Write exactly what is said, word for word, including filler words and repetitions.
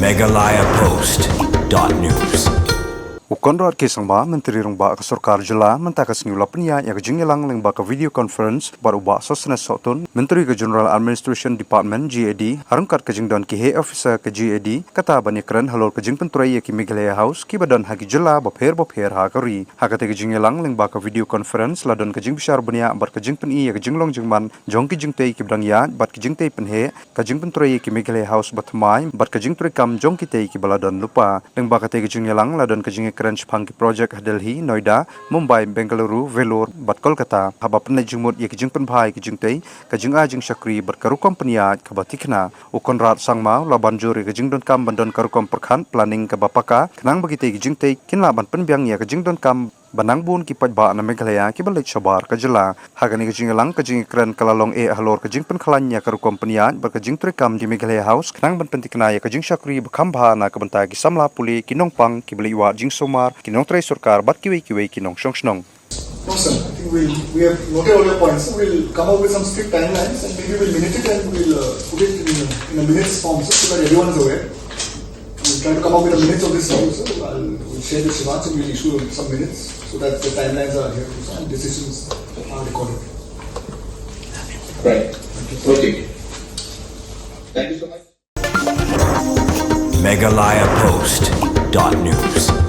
Meghalaya Post dot news. U Conrad K Sangma, Myntri Rangbah ka Sorkar Jylla, mynta ka sngi u la pynïaid ïa ka jingïalang lyngba ka video conference bad u Bah Sosthenes Sohtun, Myntri ka General Administration Department, G A D, ha ryngkat ka jingdon ki High Officer ka G A D, kata ban ïakren halor ka jingpyntrei ïa ki Meghalaya House kiba don ha ki jylla bapher bapher ha ka ri. Ha katei ka jingïalang lyngba ka video conference la don ka jingbishar bniah bad ka jingpyni ïa ka jinglong jingman jong ki jingtei kiba dang ïaid bad ki jingtei pynheh, ka jingpyntrei ïa ki Meghalaya House bathymmai bad ka jingtreikam jong kitei kiba la don lypa. Lyngba katei ka jingïalang la don ka jingïakren shaphang ki projek ha Delhi, Noida, Mumbai, Bengaluru, Vellore bad Kolkata, haba pynleit jingmut ïa ka jingpynbha ïa ki jingtei, ka jingai jingshakri bad ka rukom pynïaid kaba thikna. U Conrad Sangma u la ban jur ïa ka jingdonkam ban don ka rukom pyrkhat, planning, kaba paka, khnang ba kitei ki jingtei kin lah ban pynbiang ïa ka jingdonkam ba nang bun ki paidbah na Meghalaya kiba leit shabar ka jylla. Ha kane ka jingïalang, ka jingïakren ka la long eh halor ka jingpynkhlaiñ ïa ka rukom pynïaid bad ka jingtreikam jong ki Meghalaya House khnang ban pynthikna ïa ka jingshakri ba kham bha na ka bynta ki samla pule, ki nongpang, kiba leit wad jingsumar, ki nongtrei sorkar bad kiwei kiwei ki nongshong shnong. No, sir. I think we'll, we have noted all your points, sir. We'll come up with some strict timelines and maybe we'll minute it and we'll uh, put it in, in a minutes form, sir, so that everyone is aware. We'll try to come up with the minutes of this meeting, sir. I'll, we'll share with Shivans and we'll issue some minutes so that the timelines are here also and decisions are recorded. Right. Okay. Thank you so much. Meghalaya Post dot news.